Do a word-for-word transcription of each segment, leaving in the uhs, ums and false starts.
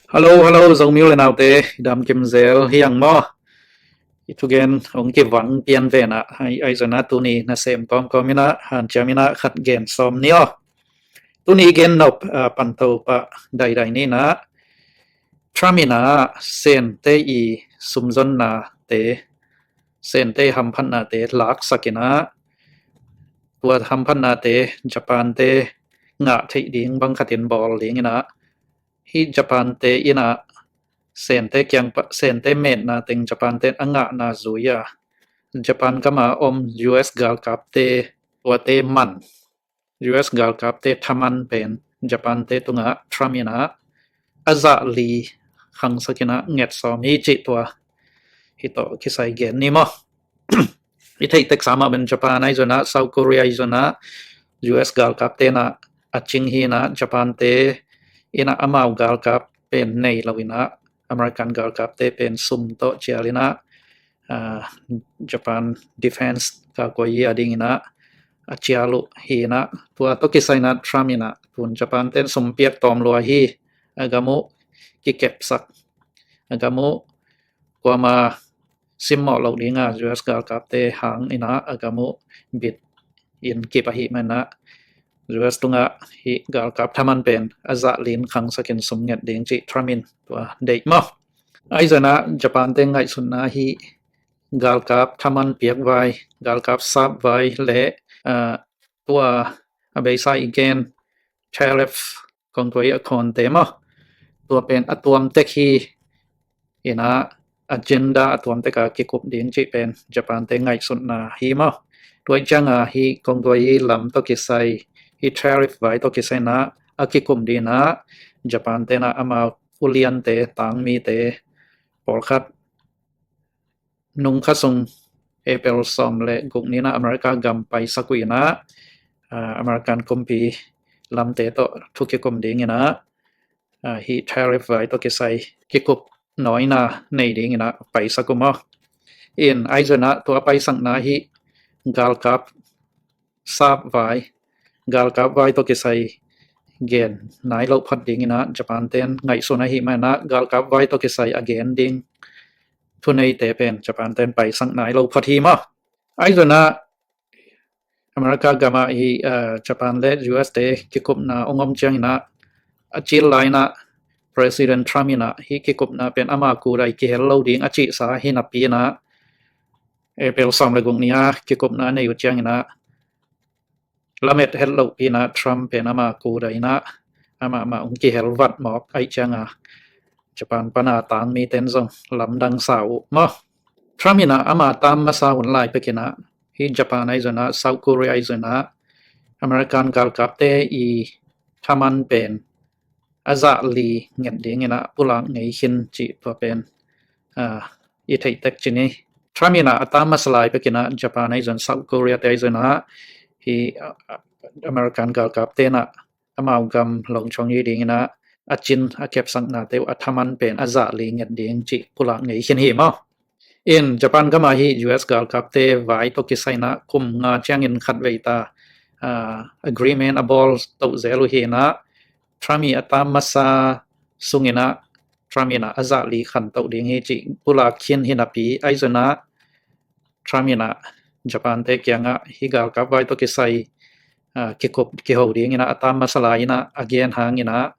Hello, hello, Zomi u le naute, i dam kim zel hiang maw? I thugen hong kivang pian ve na, ai, ai zona tuni nasem kawmkawm ina, hanciam ina khat gen sawm ni aw. Tuni gen nop, ah, panto pa daidai ni na, Trump ina Sente i sumzonna te, Sente hamphatna te laksak ina, tua hamphatna te Japan te ngah theih ding bang khatin bawl ding ina, hi Japan te ina Sente kiang pa, Sente metna teng Japan te a ngahna zui a, Japan gama om U S galkap te, tua te man, U S galkap te thaman pen Japan te tunga Trump ina a zah li khangsak ina nget sawm hi cih tua hi tawh kisai gen ni maw? I theih tek sa mah pen Japan ai zona, South Korea ai zona, U S galkap te na a cing hi ina, Japan te ina amau galkap pen nei lo ina, American galkap te pen sum tawh cial ina, ah, Japan defense ka koi a ding ina a cial uh hi ina, tua tawh kisai ina Trump ina tun Japan ten sum piak tawm lua hi, a gam uh kikepsak, a gam uh kuama simmawh loh dinga U S galkap te hang ina a gam uh bit in kip ahi mana U S tunga hi galkap thaman pen a zah lin khangsak in sum nget ding cih Trump in tua deih maw? Ai zona Japan te ngaihsutna hi galkap thaman piak vai, galkap sap vai le, ah, tua a beisa i gen tariff kong tua i a khawnte maw? Tua pen a tuam tek hi ina agenda a tuam teka kikup ding cih pen Japan te ngaihsutna hi maw? Tua i cianga hi kong tua i lam tawh kisai, hi tariff vai tawh kisai na a kikup dina Japan te na amau uliante, tangmite pawlkhat nung kha sung April sawm le guk nina America gam paisak uh ina, ah, American kumpi lamte tawh thu kikum ding ina, ah, hi tariff vai tawh kisai kikup nawina nei ding ina paisak uh maw? In ai zona tua paisakna hi galkap sap vai, galkap vai tawh kisai gen nai loh phot ding ina Japan ten ngaihsun ahi mana galkap vai tawh kisai a gen ding thuneite pen Japan ten paisak nai loh phot hi maw? Ai zona America gama hi, ah, Japan le U S te kikupna ong om ciang ina a cil lai ina President Trump ina hi kikupna pen ama kudai kihel lo ding a cihsa hi napi ina April sawm le guk ni a kikupna nei uh ciang ina lamet het loh pi ina Trump pen ama kudai ina ama ama ong kihel vat mawk ai cianga Japan pana tangmi ten zong lamdang sa uh maw? Trump ina ama tam masa hun lai pek ina hi Japan ai zona, South Korea ai zona, American galkap te i thaman pen a zah li nget ding ina pulak ngei khin cih tua pen, ah, i theih tek cini. Trump ina a tam masa lai pek ina Japan ai zon, South Korea te ai zona hi, ah, American galkap te na amau gam longchong hi ding ina a cin a kepsakna te uh a thaman pen a zah li nget ding cih pulak ngei khin hi maw? In Japan gama hi U S galkap te vai tawh kisai ina kum nga ciangin khat vei ta, ah, agreement a bawl toh zel uh hi ina Trump i a tam masa sung ina Trump ina a zah li khan toh ding hi cih pulak khin hi napi ai zona Trump ina Japan te kianga hi galkap vai tawh kisai, ah, kikup kiho ding ina a tam masa lai ina a gen hang ina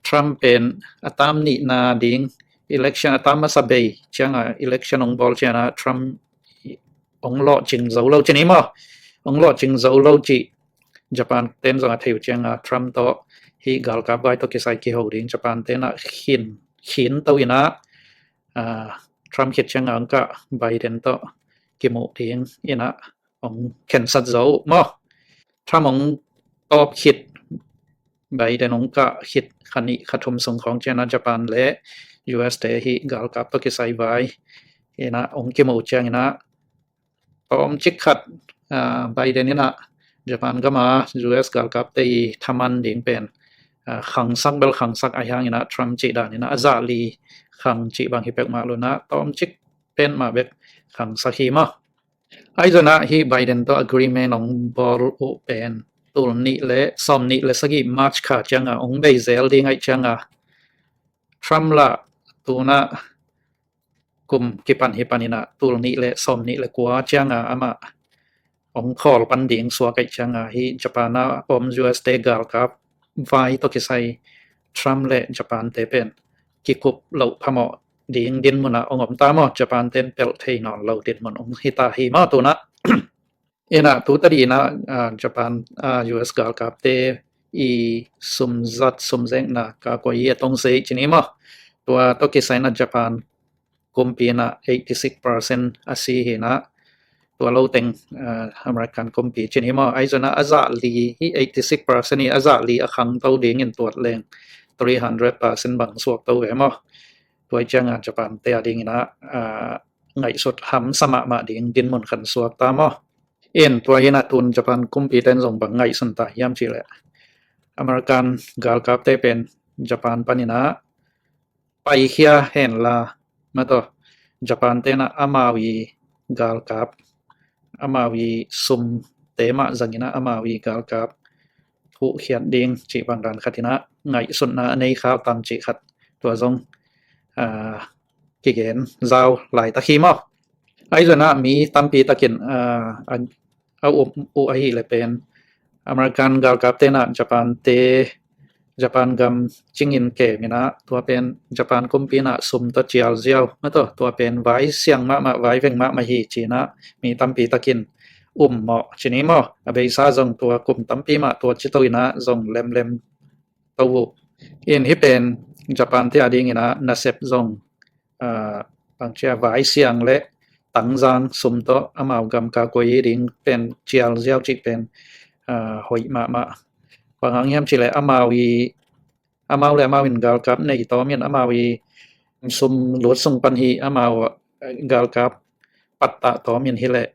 Trump pen a tam nihna ding election a tam masa bei cianga election ong bawl ciana Trump ong lawhcing zo lo cini maw? Ong lawhcing zo lo cih Japan ten zong a thei uh cianga Trump tawh hi galkap vai tawh kisai kiho ding Japan ten a khin, khin to ina, ah, Trump khit cianga ong kah Biden tawh kimuh ding ina ong khensat zo uh maw? Trump ong tawp khit Biden ong kah khit kha nih kha thum sung khawng ciana Japan le U S te hi galkap tawh kisai vai ina ong kimuh ciang ina tawmcik khat, ah, Biden ina Japan gama U S galkap te i thaman ding pen, ah, khangsak bel khangsak a hiang ina Trump cih dan ina a zah li khang cih bang hi pek mah lo ina tawmcik pen mah bek khangsak hi maw? Ai zona hi Biden tawh agreement ong bawl uh pen tul nih le sawm nih le sagih March kha cianga ong bei zel ding ai cianga Trump lah tunah kum kipan hi paninah tul nih le sawm nih le kua cianga amah hong khawl pan ding suak aih cianga hi Japan a om U S te galkap vai tawh kisai Trump le Japan te pen kikup loh phamawh ding dinmun ah hong om ta maw? Japan ten pelh thei nawn lo dinmun hong hi ta hi maw tunah? Inah tu tadinah Japan U S galkapte i sumzat sumzekna ka koi hi a tong sei cini maw? Tua tawh kisaina Japan kumpi inah eighty six percent a si hinah tua lo teng American kumpi cini maw? Aizona a zah li hi eighty six percent hi a zah li a khangto dingin tuat leng three hundred percent bang suakto ve maw? Tua cianga Japan te a dinginah ngaihsut hamsa mahmah ding dinmun khan suak ta maw? In tua hinah tun Japan kumpi ten zong bang ngaihsun ta hiam cihleh American galkapte pen Japan paninah paikhia henla mataw Japan tenah amau i galkap amau i sumte mah zanginah amau i galkap thuhkhiat ding cih bang dan khatinah ngaihsutna a nei khau tam cih khat tua zong kigen zau laitak hi maw? Aizona mi tampi takin a um uh ahi le pen American galkap tenah Japan te Japan gam cingin keminah tua pen Japan kumpi inah sum tawh cial ziau mataw tua pen vai siang mahmah vai veng mahmah hi cinah mi tampi takin um mawh cini maw? A beisa zong tua kum tampi mah tua cito inah zong lemlem to uh. In hi pen Japan te a dinginah nasep zong bangcia vai siang le tangzang sum tawh amau gam ka koi hi ding pen cial ziau cih pen hoih mahmah. Bang hang hiam cihleh amau i amau le amau in galkap nei tawmin amau i sum lut sung pan hi amau galkap pattah tawmin hileh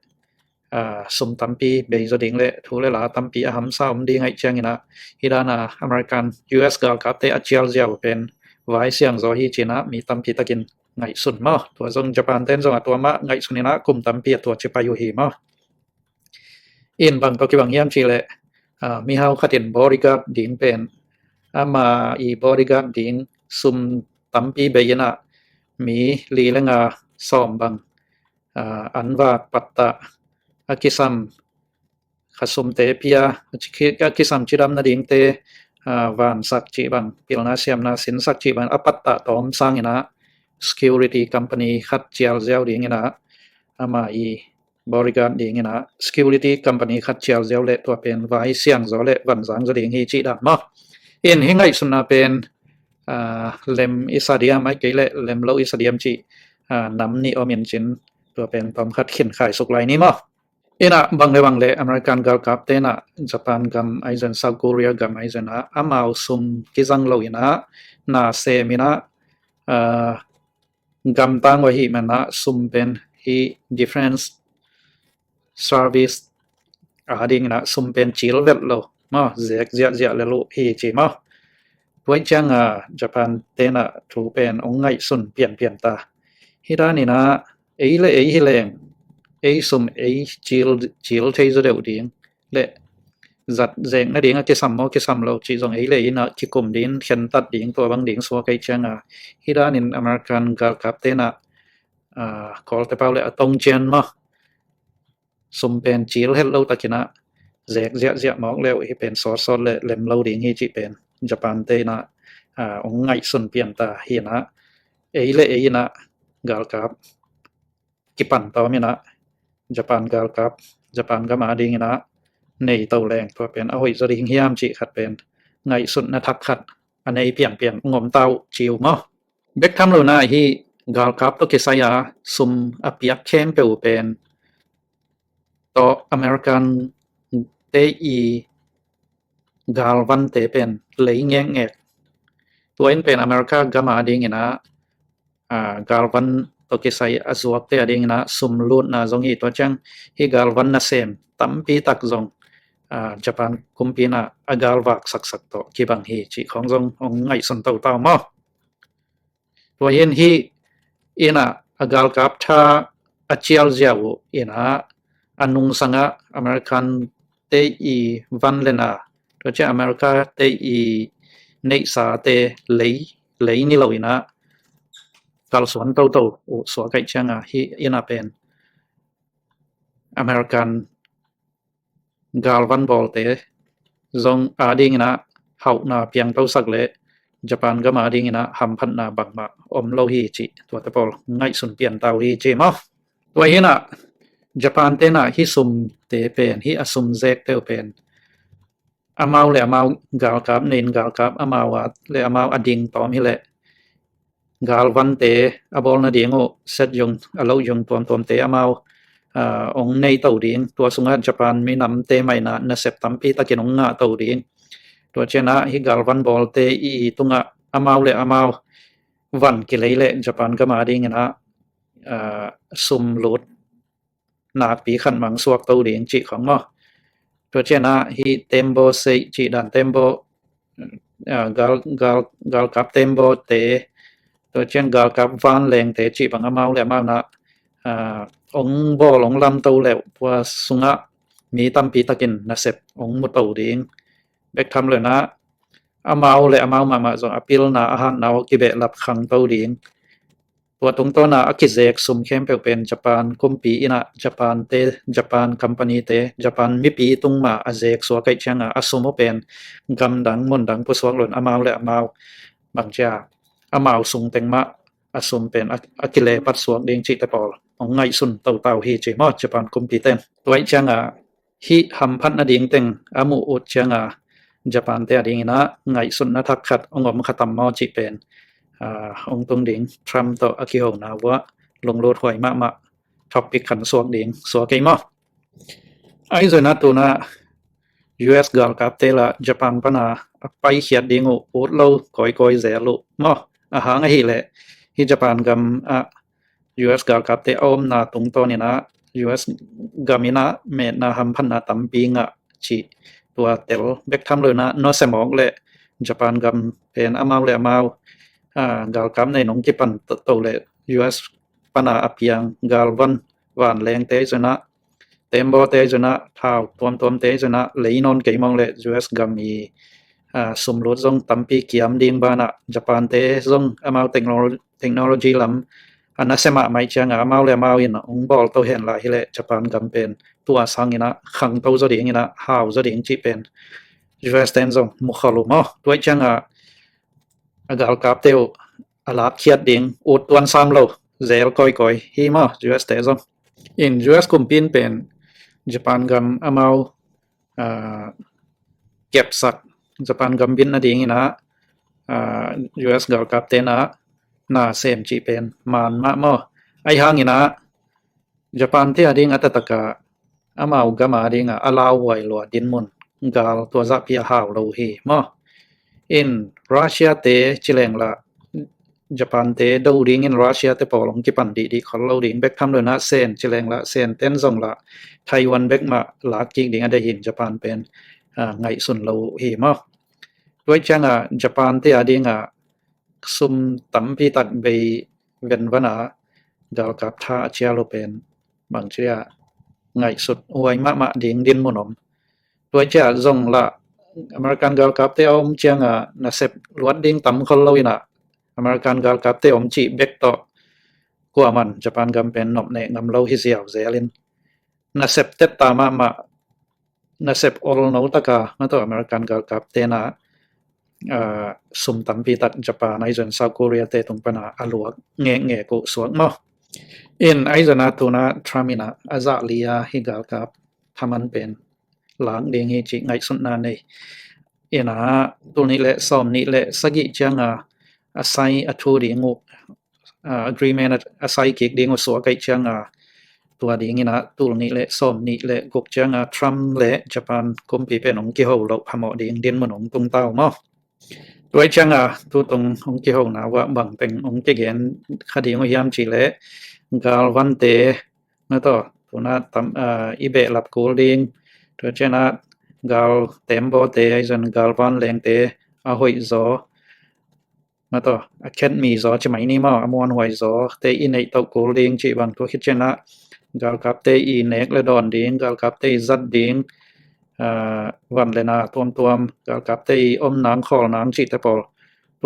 sum tampi bei zaw ding le thu le la tampi a hamsa om ding aih cianginah hi dana American U S galkapte a cial ziau pen vai siang zaw hi cinah mi tampi takin ngaihsun maw? Tua zong Japan ten zong a tua mah ngaihsun inah kum tampi a tua cipai uh hi maw? In bang tawh kibang hiam cihleh mihau khatin bodyguard ding pen ama i bodyguard ding sum tampi bei inah mi li le nga sawm bang an vak pattah a kisam khasumte pia a kisam cidam nadingte vansak cih bang pilna siamna sinsak cih bang a pattah tawm sanginah security company khat cial ziau dinginah ama i bodyguard dinginah security company khat cial ziau le tua pen vai siang zaw le vanzang zaw ding hi cih dan maw? In hi ngaihsunna pen lem i sa diam ai kei le lem lo i sa diam cih nam nih om in cin tua pen tawm khat khin khai suk lai ni maw? Inah bang le bang le American galkap tenah Japan gam aizon South Korea gam aizonah amau sum kizang lo inah na sem inah gamtang uh ahi manah sum pen hi defense service a dinginah sum pen cil vet lo maw? Zek ziahziah le luh hi ci maw? Tua cianga Japan tenah thu pen ong ngaihsun pianpian ta. Hi daninah ei le ei hi leng ei sum ei cil thei zaw deuh ding le zat zek nading a kisam maw kisam lo cih zong ei le ei inah kikum ding khentat ding tua bang ding suak ei cianga hi danin American galkap tenah Kawlte pau le a tong cian maw sum pen cil het lo takinah zek ziahziah mawk leuh hi pen sawtsawt le lem lo ding hi cih pen Japan te inah ong ngaihsun pian ta hinah ei le ei inah galkap kipan tawm inah Japan galkap Japan gam a dinginah nei to leng tua pen a hoih zaw ding hiam cih khat pen ngaihsutna thak khat a nei piangpiang ngom tau ciu maw? Bek tham lo na hi galkap tawh kisai a sum a piak khempeuh pen tawh American te i galvante pen lei ngekngek. Tua in pen America gam a dinginah galvan tawh kisai a zuakte a dinginah sum lutna zong hi tua ciang hi galvan nasem tampi tak zong Japan kumpi inah a galvak saksak tawh kibang hi cih khawng zong hong ngaihsun totau maw? Tua hin hi inah a galkap tha a cial ziau uh inah a nungsangah American te i van lena tua ciang America te i neihsate lei lei ni lo in ah kalsuan toto uh suak ahih ciangah hih in ah pen American galvan bawlte zong ading in ah hauhna piangtosak leh Japan gam ading in ah hamphatna bangmah om lo hi cih tuate pawl ngaihsun pianta uh hi ci maw. Tua hi in ah Japan te in ah hih sumte pen, hih a sum zekte uh pen amau le amau galkap nei in, galkap amau a le amau a ding tawm hi leh galvante a bawl nading uh set yung, a loh yung tuamtuamte amau ong nei to ding. Tua sungah Japan minamte mah in ah nasep tampi takin ong ngah to ding. Tua ciangah hih galvan bawlte i tungah amau le amau van kilei leh Japan gam ading in ah sum lut nakpi khat mang suak to ding cih khong maw. Tua ciangah hih tembaw sei cih dan tembaw, gal, gal, galkap tembawte, tua ciang galkap vanlengte cih bang amau le amau in ah ong bawl ong lam to leh tua sungah mi tampi takin nasep ong mu to ding. Bek tham lo in ah amau le amau mahmah zong a pilna a hatna uh kibehlap khang to ding. Tua tungtawn a a kizek sum khempeuh pen Japan kumpi in ah Japan te, Japan company te, Japan mipi tung mah a zek suak ahih ciangah a sum uh pen gamdang mundang pusuak lo in amau le amau bangcia amau sung teng mah a sum pen a, a kilepat suak ding cihte pawl ong ngaihsun tota uh hi ci maw Japan kumpite in. Tua ahih ciangah hih hamphat nading teng a muh ut ciangah Japan te ading in ah ngaihsutna thak khat ong om kha tam maw cih pen ong tung ding Trump tawh a kihona uah lunglut huai mahmah topic khat suak ding suak ei maw. Ahi zongin ah tu in ah U S galkapte lah Japan pan a a paikhiat ding uh ut lo kawikawi zel uh maw. A hang ahih leh hih Japan gam ah U S galkapte a omna tungtawn in ah U S gam in ah metna hamphatna tampi ngah cih tua tel bek tham lo in ah nusia mawk leh Japan gam pen amau le amau galkap nei in ong kipan to leh U S pan a a piang galvan vanlengte zong in ah tembawte zong in ah thau tuamtuamte zong in ah lei nawn kei mawk leh U S gam i sumlut zong tampi kiam ding banah Japan te zong amau technology lam a nasia mahmah ahih ciangah amau le amau in ong bawl to hen lai hi leh Japan gam pen tua sangin ah khangto zaw ding in ah hau zaw ding cih pen U S ten zong mu khol uh maw. Tua ahih ciangah a galkapte uh a lakkhiat ding ut tuan sam lo zel kawikawi hi maw U S te zong. In U S kumpi in pen Japan gam amau kepsak, Japan gam bit nading in ah U S galkapte in ah na sem cih pen man mah maw. Ahi hangin ah Japan te ading a taktak ah amau gam ading ah a lauhuai lua dinmun gal tua zahpi a hau lo hi maw. In Russia te ci leng lah Japan te do dingin Russia te pawl ong kipan dihdih khol lo ding bek tham lo in ah Sen ci leng lah Sen ten zong lah Taiwan bek mah lak kik ding a deih in Japan pen ngaihsun lo hi maw. Tua ahih ciangah Japan te ading ah sum tampi tak bei venvan a galkap tha a cial uh pen bangci a ngaihsut huai mahmah ding dinmun om. Tua ahih ciah zong lah American galkapte a om ciangah nasep luat ding tam khol lo in ah American galkapte om cih bek tawh kuaman Japan gam pen nop neh ngam lo hi ziau zel in nasep tetta mahmah nasep olno taka mah tawh American galkapte in ah sum tampi tak Japan ahi zongin South Korea te tung pan a a luak ngekngek uh suak maw. In ahi zongin ah tu in ah Trump in ah a zah li a hih galkap thaman pen lak ding hi cih ngaihsutna nei. In ah tul nih le sawm nih le sagih ciangah a sai a thu ding uh agreement a sai kik ding uh suak ahih ciangah tua ding in ah tul nih le sawm nih le guk ciangah Trump le Japan kumpi pen ong kiho loh phamawh ding dinmun ong tung ta uh maw. Tua ahih ciangah tutung ong kihona uah bang teng ong kigen kha ding uh hiam cih leh galvante mah tawh tu in ah i behlap kul ding, tua ciangah gal tembawte ahi zongin galvan lengte a hoih zaw mah tawh a khetmi zaw ci mai ni maw, a muanhuai zaw te i neih toh kul ding cih bang, tua khit ciangah galkapte i nek le dawn ding, galkapte i zat ding van le na tuamtuam, galkapte i om nang khawl nang cihte pawl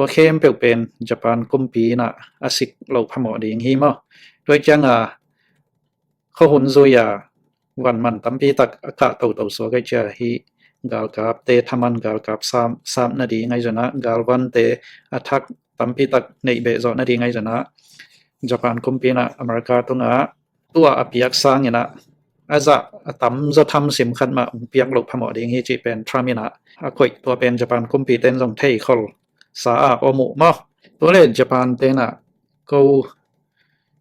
Tua khempeuh pen Japan kumpi in ah a sik loh phamawh ding hi maw. Tua ciang a khuahun zui a vanman tampi tak a kah toto suak ahih ciang hih galkapte thaman galkap sap, sap nading ahi zongin ah galvante a thak tampi tak neih beh zawh nading ahi zongin ah Japan kumpi in ah America tungah tua a piak sangin ah a zah a tamzaw tham sim khat mah hong piak loh phamawh ding hi cih pen Trump in ah a koih tua pen Japan kumpite in zong thei khol sa a om uh maw. Tua leh Japante in ah ko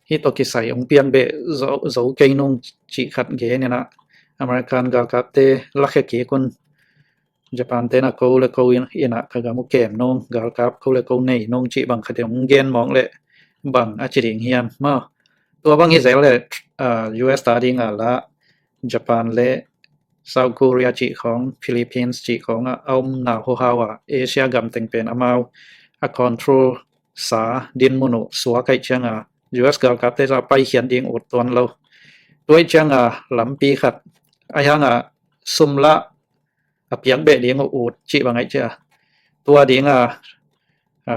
hih tawh kisai hong piak beh zo, zo kei nung cih khat gen in ah American galkapte lakhia kik un. Japante in ah ko le ko in, in ah ka gam uh kem nung, galkap ko le ko nei nung cih bang khat in hong gen mawk leh bang a ci ding hiam maw. Tua bang hi zel leh, ah, U S ta ding a lah Japan le South Korea cih khawng, Philippines cih khawng ah a omna huhau a Asia gam teng pen amau a control sa dinmun uh suak ahih ciang a U S galkapte zah paikhiat ding ut tuan lo. Tua ahih ciang a lampi khat ahi hang a sum lah a piak beh ding uh ut cih bang ahih ciang tua ding a, a,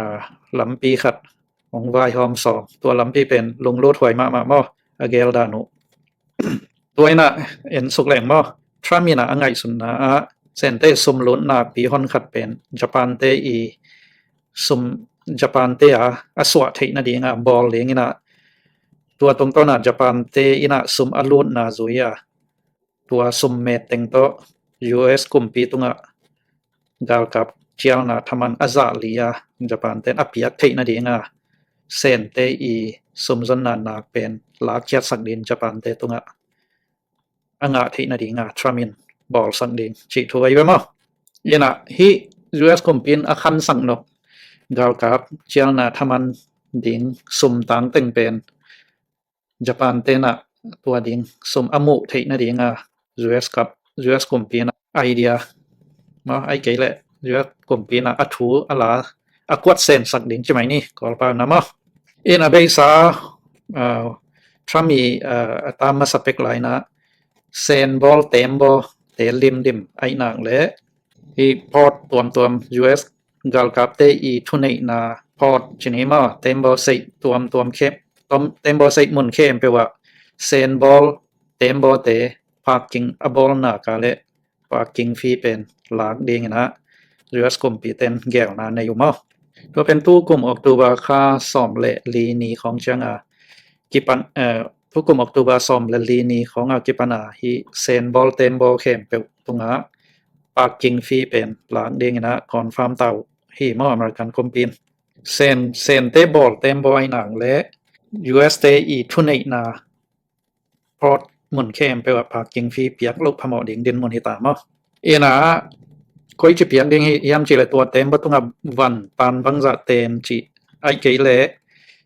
lampi khat hong vaihawm sawm. Tua lampi pen lunglut huai mahmah maw, a gel dan uh. Tua in ah en suk leng maw, Trump in ah a ngaihsutna ah Sente sum lut nakpi hon khat pen Japante i sum, Japante a a suah theih nading a bawl ding in ah tua tungtawn ah Japante in ah sum a lutna zui a tua sum met teng tawh U S kumpi tungah galkap cialna thaman a zah li a Japante in a piak theih nading a Sente i sum zonna nak pen lakkhiatsak ding Japante tungah a ngah theih nading a Trump in bawlsak ding cih thu ahi ve maw. In ah hih U S kumpi in a khansak nop galkap cialna thaman ding sum tang teng pen Japante in ah tua ding sum a muh theih nading a U S kap, U S kumpi in ah idea maw, ahih kei leh U S kumpi in ah a thu a la a kuat sensak ding ci mai ni, Kawlpau na maw. In a beisa, ah, Trump i, ah, a tam masa pek lai in ah Sen bawl, Tem bawl te limlim ahih nak leh hih port tuamtuam U S galkapte i thuneihna port ci ni maw, Tem bawl seih tuamtuam khem, tuam, Tem bawl seih mun khempeuh ah Sen bawl, Tem bawl te parking a bawl nak leh parking fee pen lak ding in ah U S kumpite in gelna nei uh maw. Tua pen tu kum October kha sawm le li ni khawng ciang a kipan, eh, tu kum October sawm le li ni khawng a kipan a hih Sen bawl, Tem bawl khempeuh tungah parking fee pen lak ding in ah confirm ta uh hi maw American kumpi in. Sen, Sente bawl, Tem bawl ahih nak leh U S te i thuneihna port mun khempeuh ah parking fee piak loh phamawh ding dinmun hi ta maw. In ah koici piak ding hi hiam cih leh tua Tem bawl tungah van pan bangzah ten cih, ahih kei leh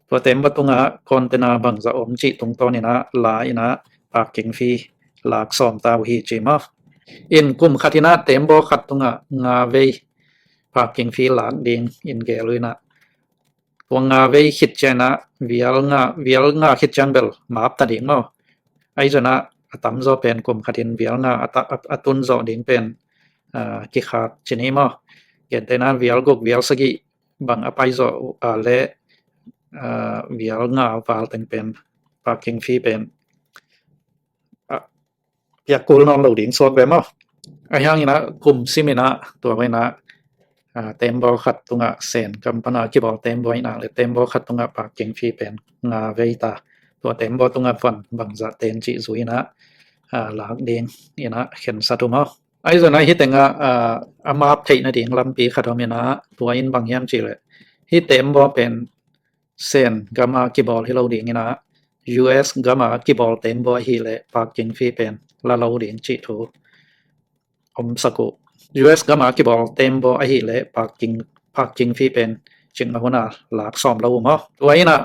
tua Tem bawl tungah container bangzah om cih tungtawn in ah la in ah parking fee lak sawm ta uh hi ci maw. In kum khat in ah Tem bawl khat tungah nga vei parking fee lak ding in gel uh in ah tua nga vei khit ciang in ah vial nga, vial nga khit ciang bel map ta ding maw. Ahi zongin ah a tamzaw pen kum khat in vial nga a ta, a, a tun zawh ding pen, ah, kikhak ci ni maw. Gentehna vial guk, vial sagih bang a pai zawh uh a leh, ah, vial nga val teng pen parking fee pen, ah, piak kul nawn lo ding suak ve maw. Ahi hang in ah kum sim in ah tua in ah, ah, Tem bawl khat tungah Sen gam pan a kibawl Tem bawl ahih nak leh Tem bawl khat tungah parking fee pen nga vei ta. Tua Tem bawl tungah van bangzah ten cih zui in ah, ah, lak ding in ah khensat uh maw. Ahi zongin ah hih teng ah, ah, a map theih nading lampi khat om in ah tua in bang hiam cih leh hih Tem bawl pen Sen gam a kibawl hi lo ding in ah U S gam a kibawl Tem bawl ahih leh parking fee pen la lo ding cih thu om sak uh. U S gam a kibawl Tem bawl ahih leh parking, parking fee pen cing a hun a lak sawm lo uh maw. Tua in ah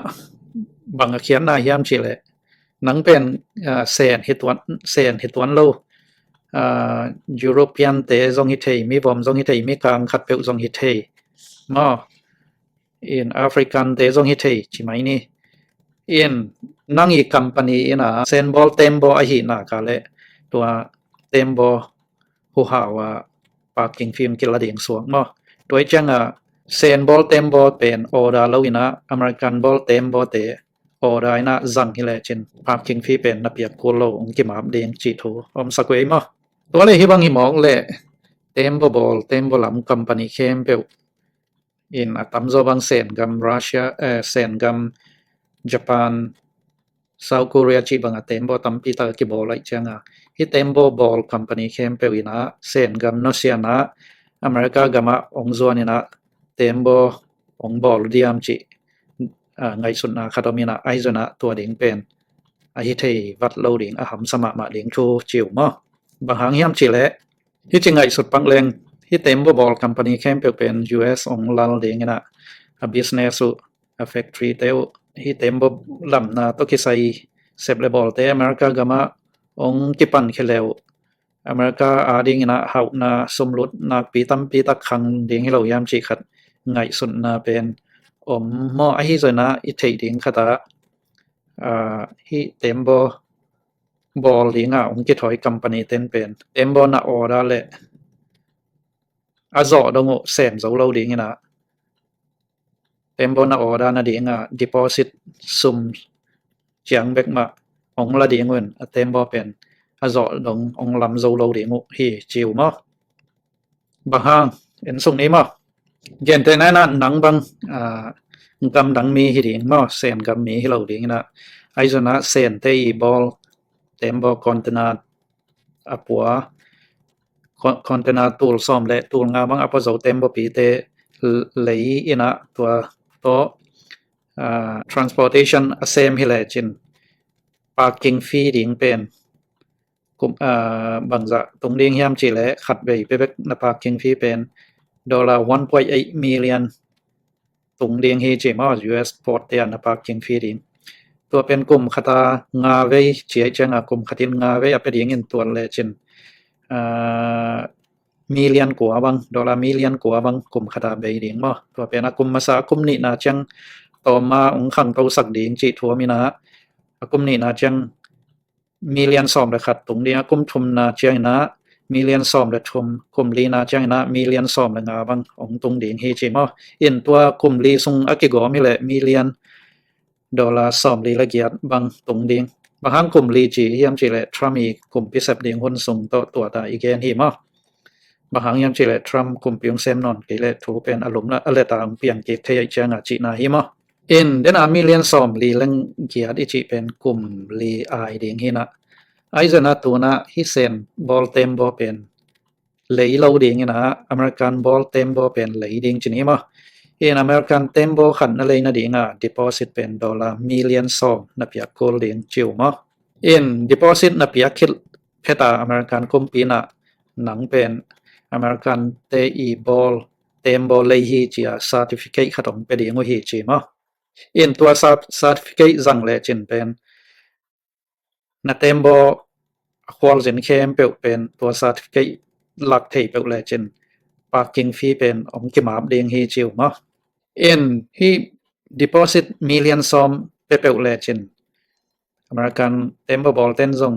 bang a khiatna hiam cih leh nang pen, ah, Sen hi tuan, Sen hi tuan lo, ah, European te zong hi thei, mi vom zong hi thei, mi kang khatpeuh zong hi thei maw. In African te zong hi thei ci mai ni. In nang i company in ah Sen bawl, Tem bawl ahih nak leh tua Tem bawl huhau a parking fee kila ding suak maw. Tua ciang a Sen bawl tembaw pen order lo in ah American bawl tembaw te order in ah zang hi lecin parking fee pen na piak kul lo hong kimap ding cih thu om sak uh ei maw? Tua le hih bang hi mawk leh tembaw bawl tembaw lam company khempeuh in a tamzaw bang Sen gam Russia, eh, Sen gam Japan, South Korea cih bangah tembaw tampi tak a kibawl ahih ciangah hih tembaw bawl company khempeuh in ah Sen gam nusia in ah America gamah hong zuan in ah tembaw hong bawl diam cih, ah, ngaihsutna khat om in ah ahi zongin ah tua ding pen ahi thei vat lo ding a hamsa mahmah ding thu ci uh maw? Bang hang hiam cih leh hih ci ngaihsut pak leng hih tembaw bawl company khempeuh pen U S hong lal ding in ah a business uh, a factory te uh hih tembaw lamna tawh kisai sep le bawlte America gamah hong kipan khia le uh America a ding in ah hauhna sumlut nakpi tampi tak khang ding hi lo hiam cih khat ngaihsutna pen om maw? Ahi zongin ah i theih ding khat ah, ah, hih tembaw bawl ding ah hong kithawi company ten pen tembaw na order leh a zawh dong uh sem zo lo ding in ah tembaw na order na ding ah deposit sum ciang bek mah hong la ding uh in a tembaw pen a zawh dong hong lam zo lo ding uh hi ci uh maw? Bang hang en suk ni maw? Gentehna in ah nang bang, ah, gamdang mi hi ding maw? Sen gam mi hi lo ding in ah ahi zongin ah Sente i bawl tembaw container a pua, con-, container tul sawm le tul nga bang a pua zo tembaw pite lei in ah tua tawh, ah, transportation a sem hi lecin parking fee ding pen kum, ah, bangzah tung ding hiam cih leh khat vei pia bek na parking fee pen dollar one point eight million tung ding hi ci maw? U S port te ah na parking fee ding. Tua pen kum khat a nga vei ci ahih ciangah kum khat in nga vei a pia ding in tuat lecin, ah, million kua bang, dollar million kua bang kum khat a bei ding maw? Tua pen a kum masa a kum nihna ciang tawm a hong khangto sak ding cih thu om in ah a kum nihna ciang million sawm le khat tung ding a, kum thumna ciang in ah million sawm le thum, kum lina ciang in ah million sawm le nga bang hong tung ding hi ci maw? In tua kum li sung a kigawm hi leh million dollar sawm li le giat bang tung ding. Bang hang kum li ci hiam cih leh Trump i kumpi sep ding hun sung tawh tua ta i gen hi maw? Bang hang hiam cih leh Trump kumpi hong sem nawn kei leh thu pen a lum la a let a hong piang kik thei ahih ciangah cihna hi maw? In dena million sawm li le giat i cih pen kum li ai ding hi in ah ahi zongin ah tu in ah hih Sen bawl tembaw pen lei lo ding in ah American bawl tembaw pen lei ding ci ni maw? In American tembaw khat na lei nading ah deposit pen dollar million sawm na piak kul ding ci uh maw? In deposit na piak khit phet a American kumpi in ah nang pen American te i bawl tembaw lei hi ci a certificate khat hong pia ding uh hi ci maw? In tua cer-, certificate zang lecin pen na tembaw a khualzin khempeuh pen tua certificate lak thei peuh lecin parking fee pen hong kimap ding hi ci uh maw? In hih deposit million sawm pia peuh lecin American tembaw bawlten zong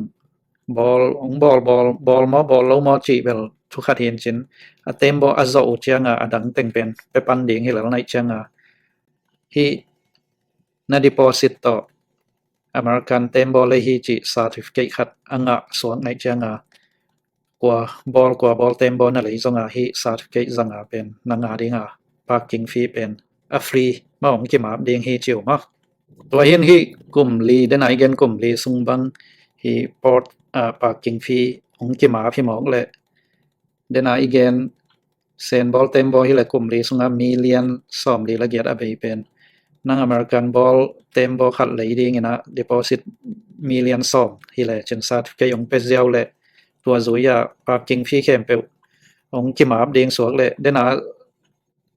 bawl, hong bawl, bawl, bawl maw, bawl lo maw cih bel thu khat hi in cin a tembaw a zawh uh ciangah a dang teng pen pia pan ding hi lel na hih ciangah hih na deposit tawh American tembaw lei hi cih certificate khat a ngah suak na hih ciangah kua bawl, kua bawl tembaw na lei zongah hih certificate zangah pen na ngah dingah parking fee pen a free mah hong kimap ding hi ci uh maw? Tua hi in hih kum li, dena i gen kum li sung bang hih port, ah, parking fee hong kimap hi mawk leh dena i gen Sen bawl tembaw hi leh kum li sungah million sawm li le giat a bei pen nang American bawl tembaw khat lei ding in ah deposit million sawm hi lecin certificate hong pia ziau leh tua zui-ah parking fee khempeuh hong kimap ding suak leh dena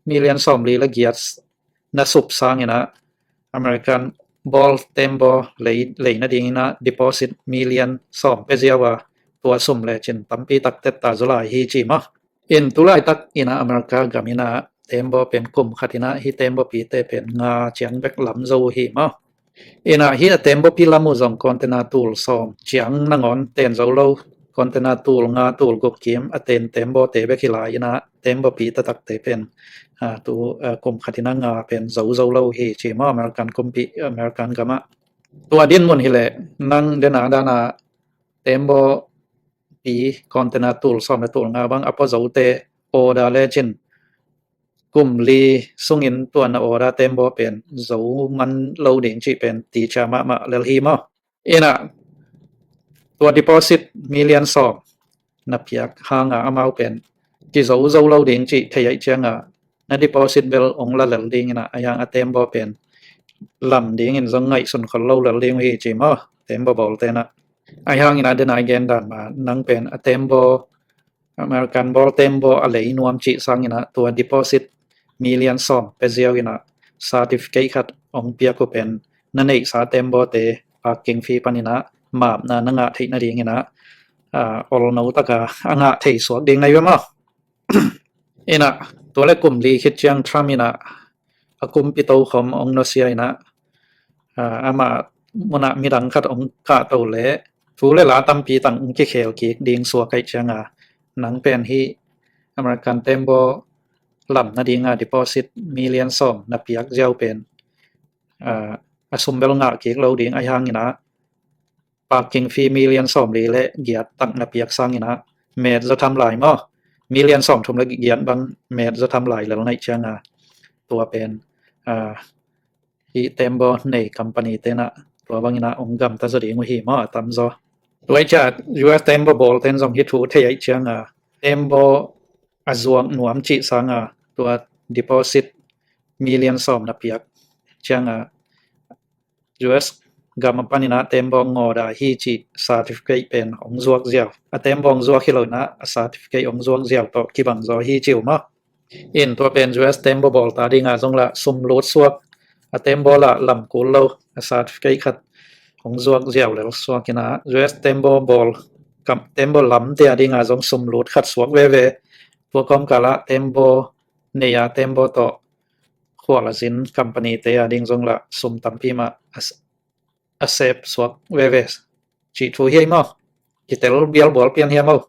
million sawm li le giat na sup sang in ah American bawl tembaw lei, lei nading in ah deposit million sawm pia ziau a tua sum lecin tampi tak tetta zaw lai hi ci maw? In tulaitak in ah America gam in ah tembaw pen kum khat in ah hih tembaw pite pen nga ciang bek lam zo uh hi maw? In ah hih a tembaw pi lam uh zong container tul sawm ciang nangawn ten zo lo container tul nga tul guk kim a ten tembaw te bek hi lai in ah, tembaw pi taktak te pen, ah, tu, ah, kum khat in a nga pen zo zo lo hi ci maw, American kumpi, American gam ah. Tua dinmun hi leh nang den a dan a tembaw pi container tul sawm le tul nga bang a pua zo te order le cin kum li sungin tua na order tembaw pen zo man lo ding cih pen ti cia mahmah lel hi maw. In ah tua deposit million sawm na piak hang a amau pen kizo zo lo ding cih thei ahih ciang a na deposit bel ong la lel ding in ah, ahi hang a tembaw pen lam dingin zong ngaihsun khol lo lel ding uh hi ci maw, tembaw bawl te in ah. Ahi hang in ah den a i gen dan mah nang pen a tembaw, American bawl tembaw a lei nuam cih sang in ah tua deposit million sawm pia ziau in ah certificate khat ong piak uh pen na neihsa tembaw te parking fee pan in ah mapna na ngah theih nading in ah, ah, olno tak a a ngah thei suak ding na hi ve maw. In ah tua le kum li khit ciang Trump in ah a kumpi tokhom ong nusia in ah, ah, amah mun ah midang khat ong kahto leh thu le la tampi tak ong kikhel kik ding suak ahih ciang a, nang pen hih American tembaw lam nading a deposit million sawm na piak ziau pen, ah, a sum bel ngah kik lo ding, ahi hang in ah parking fee million sawm li le giat tak na piak sang in ah met zaw tham lai maw, million sawm thum le giat bang met zaw tham lai lel na hih ciang a, tua pen, ah, hih tembaw nei company te in ah tua bang in ah ong gamta zaw ding uh hi maw, a tamzaw. Tua ahih ciang U S tembaw bawl ten zong hih thu thei ahih ciang a, tembaw a zuak nuam cih sang a tua deposit million sawm na piak ciang a, U S gam a pan in ah tembaw ngawda hi cih certificate pen ong zuak ziau, a tembaw ong zuak hi lo in ah a certificate ong zuak ziau tawh kibang zaw hi ci uh maw. In tua pen U S tembaw bawl ta ding a zong lah sum lut suak, a tembaw lah lam kul lo, a certificate khat ong zuak ziau lel suak in ah U S tembaw bawl kam, tembaw lam te a ding a zong sum lut khat suak veve. Tua kawmkal ah tembaw nei a tembaw tawh khual a zin company te a ding zong lah sum tampi mah a, a sep suak veve cih thu hi ei maw. Kitel bialbual pian hi ei maw.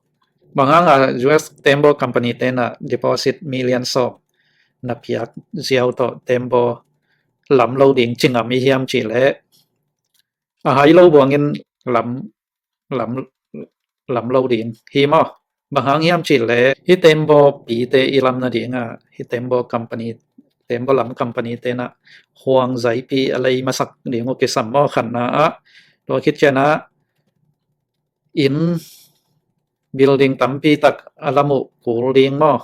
Bang hang a U S tembaw company te in ah deposit million sawm na piak ziau tawh tembaw lam lo ding ci ngam i hiam cih leh, a hai lo buang in lam, lam, lam lo ding hi maw. Bang hang hiam cih leh hih tembaw pi te i lam nading a, hih tembaw company, tembaw lam company te in ah huang zaipi a lei masak ding uh kisam maw, khatna ah. Tua khit ciang ah inn building tampi tak a lam uh kul ding maw.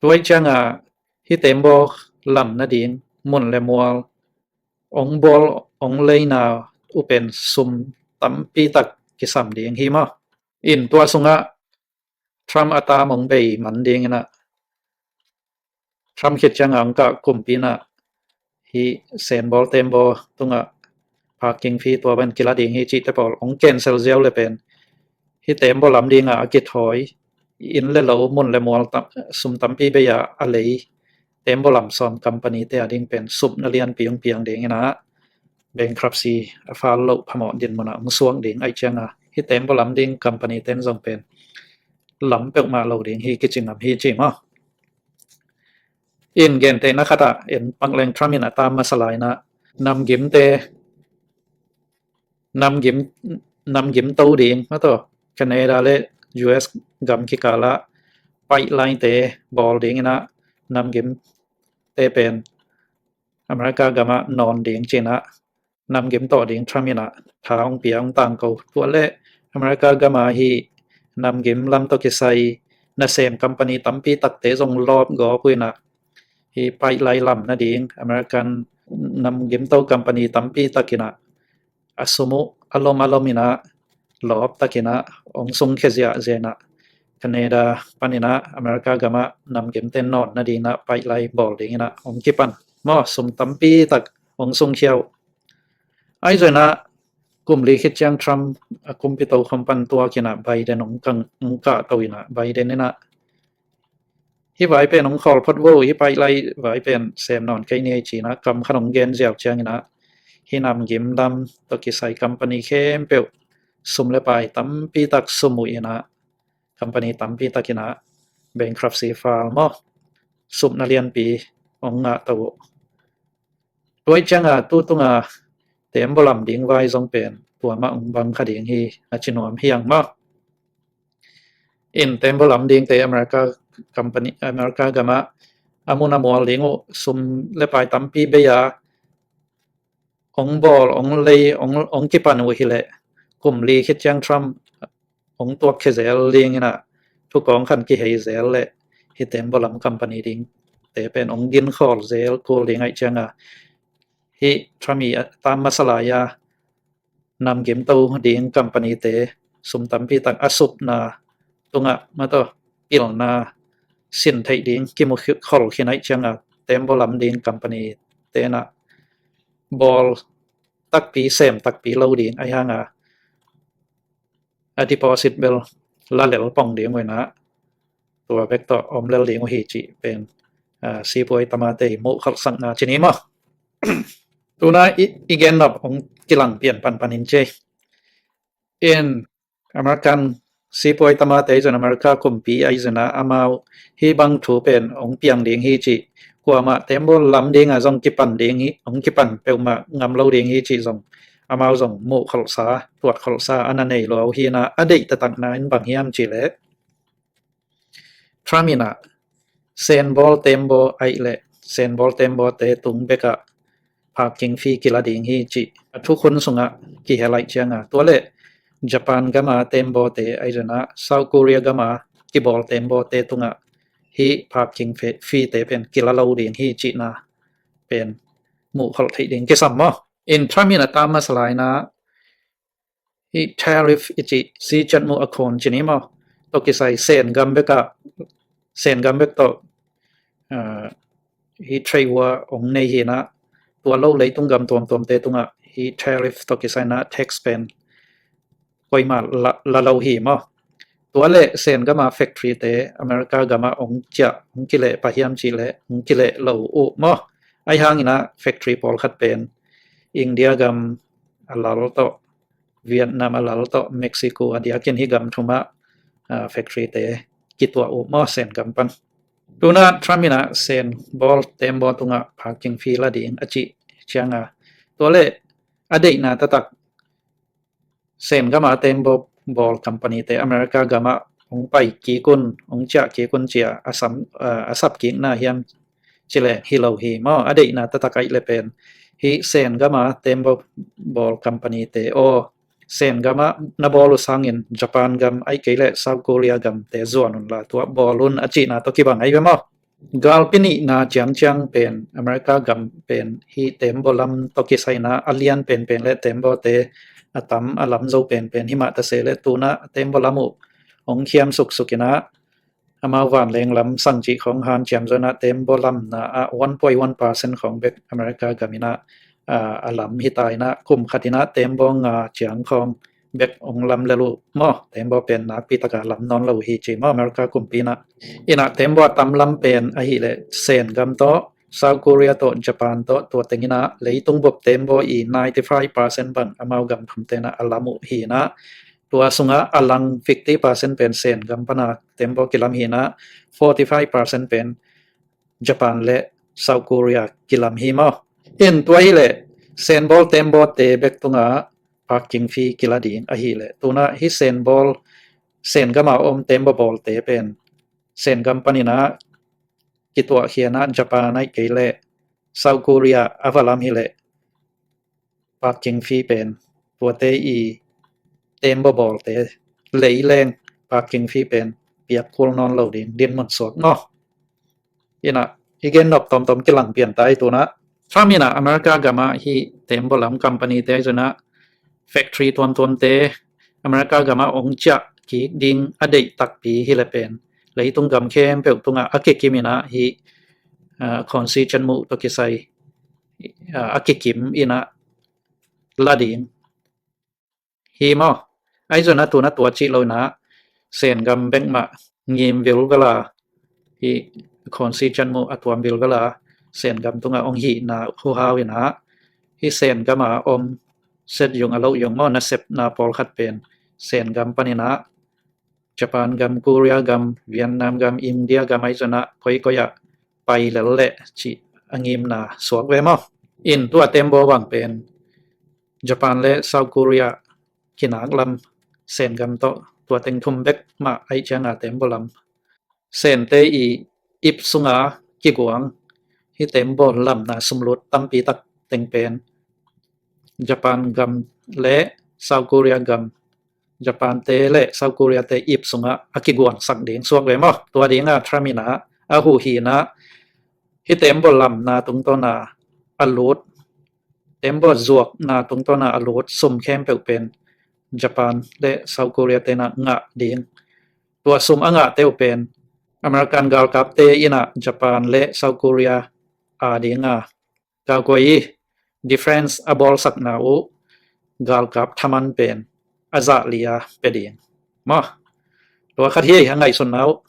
Tua ahih ciang a hih tembaw lam nading mun le mual ong bawl ong leina uh pen sum tampi tak kisam ding hi maw. In tua sung ah Trump a tam ong bei man ding in ah, Trump khit ciang a ong kah kumpi in ah hih Sen bawl tembaw tung ah parking fee tua bang kila ding hi cih te pawl ong cancel ziau le pen hih tembaw lam ding a a kithawi inn le lo mun le mual tam, sum tampi bei a a lei tembaw lam sawm company te a ding pen supna lianpi ong piang ding in ah, bankruptcy a fal loh phamawh dinmun ah ong suak ding ahih ciang a, hih tembaw lam ding company ten zong pen lam peuhmah lo ding hi kici ngam hi ci maw. In gentehna khat ah en pak leng, Trump in a tam masa lai in ah namgim te, namgim, namgim to ding, maw, tua Canada le U S gam kikal ah pipeline te bawl ding in ah namgim te pen America gam ah nawn ding ci in ah namgim tawh ding Trump in ah tha ong pia ong tangko. Tua le America gam a hih namgim lam tawh kisai nasem company tampi takte zong lawp gawp uh in ah, hih pipeline lam nading American namgim to company tampi tak in ah a sum uh a lom a lom in ah lawp tak in ah ong sungkhia ziahziah in ah, Canada pan in ah America gam ah namgim te nawn nading in ah pipeline bawl ding in ah ong kipan maw, sum tampi tak ong sungkhia uh. Ahi zongin ah kum li khit ciang Trump a kumpi tokhom pan tuak in ah Biden ong kang, ong kahto in ah Biden in ah hih vai pen ong khawl phot vo, hih pipeline vai pen sem nawn kei ni ei ci in ah kam khat ong gen ziau ciang in ah hih namgim lam tawh kisai company khempeuh sum le pai tampi tak sum uh in ah company tampi takin ah bankruptcy file maw, supna lianpi hong ngah to uh. Tua ciangin tu tunga tembaw lam ding vai zong pen tua mah hong bang kha ding hi a ci nuam hi hang maw. In tembaw lam dingte America company, America gamah a mun a mual ding uh sum le pai tampi bei a hong bawl, hong lei, hong, hong kipan uh hileh kum li khit ciang Trump hong tuak khia zel ding in ah thukawng khan kihei zel leh hih tembaw lam company dingte pen hong gin khawl zel kul ding ahih ciangin hih Trump i a tam masa lai a namgim to ding company te sum tampi tak a supna tungah mataw pilna sin theih ding kimu kholh khin ahih ciangin tembaw lam ding company te in ah bawl takpi sem takpi lo ding ahih hangin a deposit bel la lel pong ding uh in ah tua bek tawh om lel ding uh hi cih pen sipuai tamate i muh kholhsakna ci ni maw. Tuna i, i gen nop hong kilang pian panpan in ci. In American sipuai tamate zon America kumpi ahi zon ah amau hih bang thu pen hong piang ding hi cih, kuamah tembaw lam ding a zong kipan ding hi, hong kipan peuhmah ngam lo ding hi cih zong amau zong muh kholhsa, tuat kholhsa a na nei lo hi in ah a deih taktakna in bang hiam cih leh Trump in ah senbawl tembaw ahih leh senbawl tembawte tung bekah parking fee kila ding hi cih a thukhun sungah kihel ahih ciangin tua leh Japan gama tembawte ahi zon ah South Korea gama kibawl tembawte tungah hih parking fee te pen kila lo ding hi cihna pen muh kholh theih ding kisam maw. In Trump in a tam masa lai in ah hih tariff i cih si ciat muh a khawn ci ni maw, tawh kisai sen gam bekah, sen gam bek tawh hih trade war hong nei hi in ah tua lo leitung gam tuamtuamte tungah hih tariff tawh kisai in ah tax pen koimah la, la lo hi maw. Tua leh sen gama factory te America gamah hong ciah hong kileh pah hiam cih leh hong kileh lo uh maw. Ahih hangin ah factory pawlkhat pen India gam a lal tawh, Vietnam a lal tawh, Mexico a diakin hih gam thumah factory te kituah uh maw sen gam pan. Tuna Trump in ah senbawl tembaw tungah parking fee la ding a cih ciangin tua leh a deihna taktak sen gama tembaw bawl company te America gamah hong pai kik un, hong ciah kik un cia a sap kikna hiam cih leh hi lo hi maw. A deihna taktak ahih leh pen hih sen gama tembaw bawl company te aw sen gamah na bawl uh sangin Japan gam ahih kei leh South Korea gamte zuan unla tua bawl un a cihna tawh kibang ahi ve maw. Galpi nihna ciangciang pen America gam pen hih tembaw lam tawh kisai in ah a lian penpen leh tembawte a tam a lam zo penpen himah ta se leh tuna tembaw lam uh hong khiam suksuk in ah amau vanleng lam sang cih khawng hanciam zo in ah tembaw lamna ah one point one percent khawng bek America gam in ah a lam hi ta in ah kum khat in ah tembaw nga ciang khawng bek hong lam lel uh maw. Tembaw pen nakpi taka lam nawn lo hi ci maw America kumpi in ah. In ah tembaw a tam lam pen ahih leh sen gam tawh South Korea tawh Japan tawh tua teng in ah leitung bup tembaw i ninety five percent bang amau gam thumte in ah a lam uh hi in ah tua sungah a lang fifty percent pen sen gam pana tembaw kilam hi in ah forty five percent pen Japan leh South Korea kilam hi maw. In tua hileh senbawl tembawte bek tungah parking fee kila ding ahih leh tuna hih senbawl sen gama om tembaw bawlte pen sen gam panin ah kituahkhia in ah Japan ahih kei leh South Korea a va lam hileh parking fee pen tuate i tembaw bawlte lei leng parking fee pen piak kul nawn lo ding dinmun suak maw. In ah i gen nop tawmtawm kilang pian ta hi tuna. Trump in ah America gamah hih tembaw lam company te zon ah factory tuamtuamte America gamah hong ciah kik ding a deih takpi hileh pen leitung gam khempeuh tungah a kikim in ah hih constitution muh tawh kisai a kikim in ah la ding hi maw. Ahi zong a tuna tua cih lo in ah sen gam bek mah ngim vilvel a, hih constitution muh a tuam vilvel a, sen gam tungah hong hihna huhau in ah hih sen gam a om set yung a loh yung maw, nasepna pawlkhat pen sen gam panin ah Japan gam, Korea gam, Vietnam gam, India gam ahi zongin ah koikoi ah pai lel leh cih a ngimna suak ve maw. In tua tembaw bang pen Japan le South Korea kinak lam, Sen gam tawh, tua teng thum bek mah ahih ciangin tembaw lam, Sente i ip sunga kiguang hih tembaw lamna sumlut tampi tak teng pen Japan gam le South Korea gam, Japan te le South Korea te ip sungah a kiguansak ding suak ve maw. Tua dingin Trump in ah a huhna, hih tembaw lamna tungtawn a a lut, tembaw zuakna tungtawn a a lut sum khempeuh pen Japan le South Korea te in ah ngah ding. Tua sum a ngahte uh pen American galkapte in ah Japan le South Korea a dingin galkoi, defense a bawlsakna uh galkap thaman pen a zah li-a pia ding maw. Tua khat hi a ngaihsutna uh.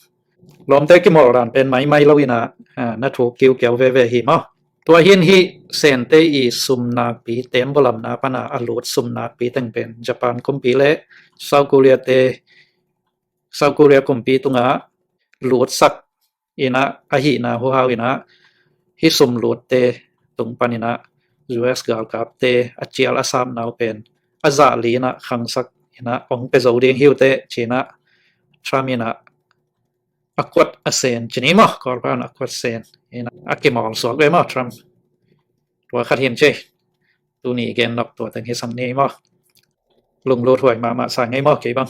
Lawmte kimawl dan pen maimai lo in ah, ah, na thuk kiukiau veve hi maw. Tua hi in hih Sente i sum nakpi, tembaw lamna pan a a lut sum nakpi teng pen Japan kumpi le South Korea te, South Korea kumpi tungah lutsak in ah ahihna huhau in ah hih sum lutte tung pan in ah U S galkapte a cial a sapna uh pen a zah li in ah khangsak in ah hong pia zo ding hi uh teh ci-in ah Trump in ah a kuat a sen ci ni maw, Kawlpau in a kuat sen in ah a kimawl suak ve maw Trump. Tua khat hi in ci. Tuni gen nop tua teng hi sam ni maw. Lunglut huai mahmah sa ngei maw kei bang.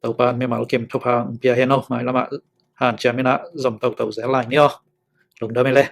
Topa in mimal kim thupha hong pia hen aw, mailam ah hanciam in ah zom toto zel lai ni aw. Lungdam hi leh.